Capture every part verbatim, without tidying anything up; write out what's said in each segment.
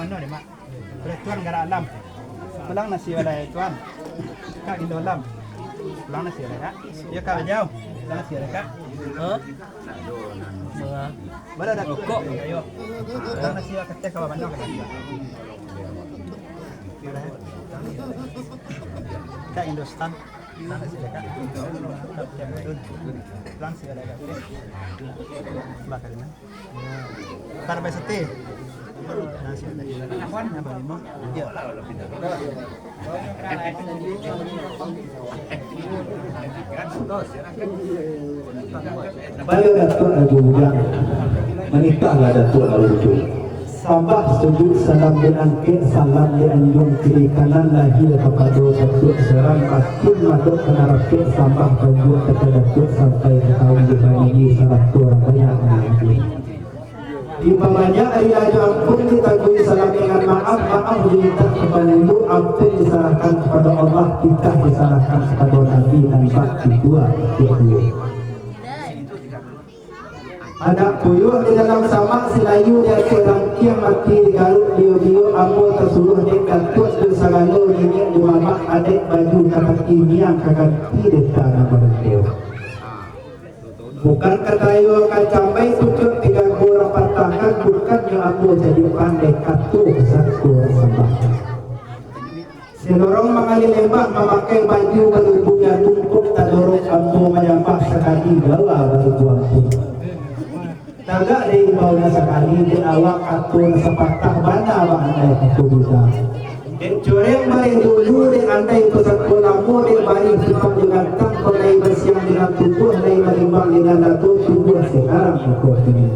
Ino deh, Mak. Oleh Tuan Garak Alam. Pulang nasi walai, Tuan. Kak Indo Alam. Pulang nasi walai, Kak. Yo, Kak Bajau. Pulang nasi walai, Kak. Hah? Mana? Mana dah rokok? Yo. Pulang nasi walai, Kak. Teh kawa bandung, Kak. Kak Indo Stan. Pulang nasi walai, Kak. Pulang nasi walai, Kak. Bakal, Mak. Tar basete. Nah, siap. Nambah lima. Iya. Bayo Datuak Rajo Bujang, manitahlah Datuak Rajo Bujang. Sambah sujud salam di angkek, salam di anjuang kiri kanan, lahia kapado Datuak surang, makin madok ka narapek, sambah banjua ka Datuak sampai ka kaum di banini sarato urang banyak nan hadir. Dipabanyak rila jo ampun, ditaguih salam dengan maaf, maaf dimintak ka pangulu, ampun disarahkan kapado Allah, titah disarahkan kapado Nabi, nan bak dibuek dek Baliau. Anak puyuh di dalam samak, silayu di ateh rangkiang, mati digaruk dio-dio, ambo tasuruah dek Datuak jo sagalo niniak jo mamak, adaik baju ka kaki, miang ka ganti, dek tanah barendeu. Bukan katayo ka cambai, pucuak tigo urang patahkan, bukannyo ambo jadi pandai, kato basangko urang sambah. Silorong mangalih lembah, mamakai baju balubuang jagung, kok tadorong ambo manyambah, sakali gawa balubuang pun. Tagak dek imbau nan sakali, dek awak kato nan sapatah, bana baandai kato budak. Dek cureng bareh dulu, dek andai pusako lamo, dek bareh sipak jo gantang, kok lai basiang dengan tubuah, lai barimbang dengan dato, tubuah sakarang kokoh kini.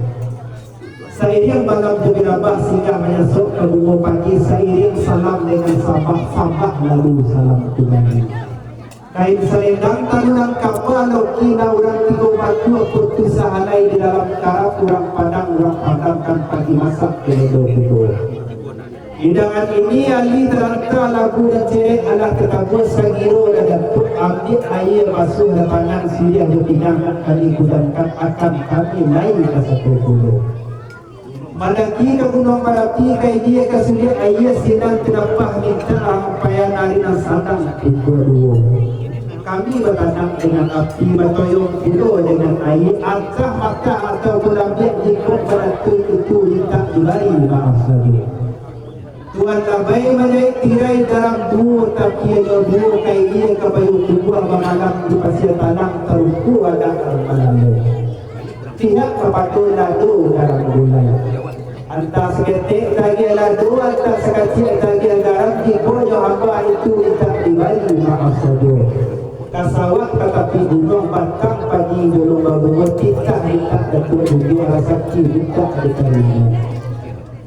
Sairiang malam tu birambah, singgah manyasok ka bungo pagi, sairiang salam dengan sambah, sambah lalu salam kumbali. Kain salendang talunan kapa, loki nan urang tigo batua, putuih sahalai di dalam karang, urang Padang, urang Padang kan pagi masak di lendo kudo. Hidangan ini alih taranta, labu nan cerek alah tatabuah, sagiro lah Datuak ambiak aia basuah lah tangan, siriah jo pinang nak kami kudangkan, akan kami lai ka sato pulo. Mandaki ka Gunuang Marapi, ka Ilia ka Suliak, aia sinan tinampah mintak, ampaian ari nan sadang pukua duo. Kami batanak dengan api, batoyong pulo dengan aia, atah matah atau pun lambiak, jikok baratui itu mintak dibari, maaf sajo. Tuan labai manjaik tirai, garam duo, tapi hanyo duo, ka Ilia ka Payokumbuah, bamalam di Pasia Tanang, tarungku adat nan malalo. Pihak kapato lado garam gulai. Antah saketek tagiah lado, antah sakaciak tagiah garam, tibo jo hamba itu mintak dibari, maaf sajo. Ka sawah ka tapi gunuang, batang padi jolong babungo, titah mintak Datuak Bujang, rasaki mintak ditarimo.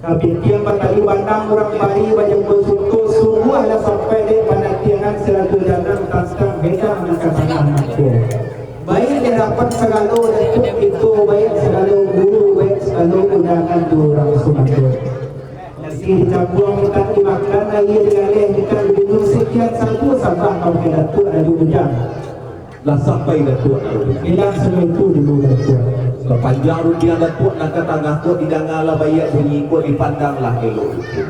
Kapitiang batali banang, urang bari bajambo suto, sungguahlah sampai dek panatiangan sarato janang tantang bedang nan ka tanah nangko. Baiak di hadapan sagalo datuak kito, baiak sagalo guru, baiak sagalo undangan di urang sumando. Nasi dicambuang mintak dimakan, aia digaleh mintak diminum, sakian sajo sambah ka Datuak Rajo Bujang. Lah sampai Datuak Rajo Bujang. Bilang samo itu dulu Datuak. Sapanjang rundiang Datuak nan ka tangah ko, didangalah baiak bunyi ko, dipandanglah elok itu.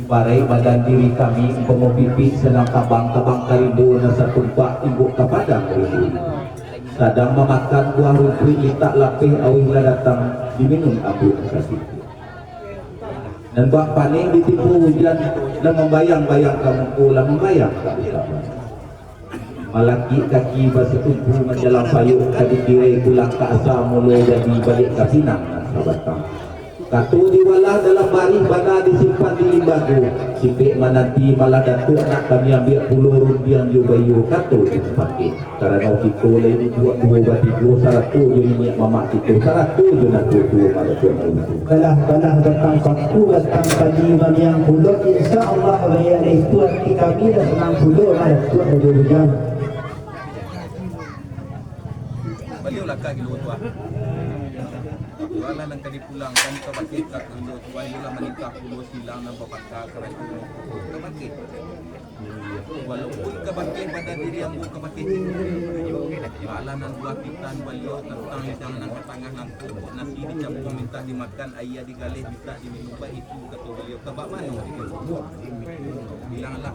Ibaraik badan diri kami, umpamo pipik sadang tabang, tabang ka rimbo nan satumpak, imbok ka padang rindu. Sadang mamakan buah rumpuik, litak lapeh auih lah datang, diminum abuak nan satitik. Nan bak panek ditimpo ujan, nan mambayang-bayang ka muko, lah mambayang ka usapan. Malakik kaki basitumpu manjalang payuak, ka dikirai pulang ka asa mulo, jadi baliak ka pinang nan sabatang. Kato dibalah dalam barih, bana disimpan di limbago. Sipek mananti malah Datuak, nak kami ambiak pulo rundiang jo baiyo, kato di pakai. Karano kito lai dibuek duo batigo, sarato jo niniak mamak kito, sarato jo nan tuo-tuo, marajo nan lucu. Balah-balah batang paku, batang padi mamiang pulo, insya Allah, baiak lah itu, ati kami lah sanang pulo, marajo nan lucu. Baliau lah ka gilo tu, ah. Jualah nan ka dipulangkan kabakeh ka baliau tu, baliau lah manitah pulo silang nan babaka karajo kabakeh. Walaupun kabakeh badan diri ambo kabakeh ciko, baalah nan buah pitan baliau tantang hidang nan ka tangah nangko, kok nasi dicampua mintak dimakan, aia digaleh mintak diminum, baitu kato baliau, ka bak mano dek? Bilanglah.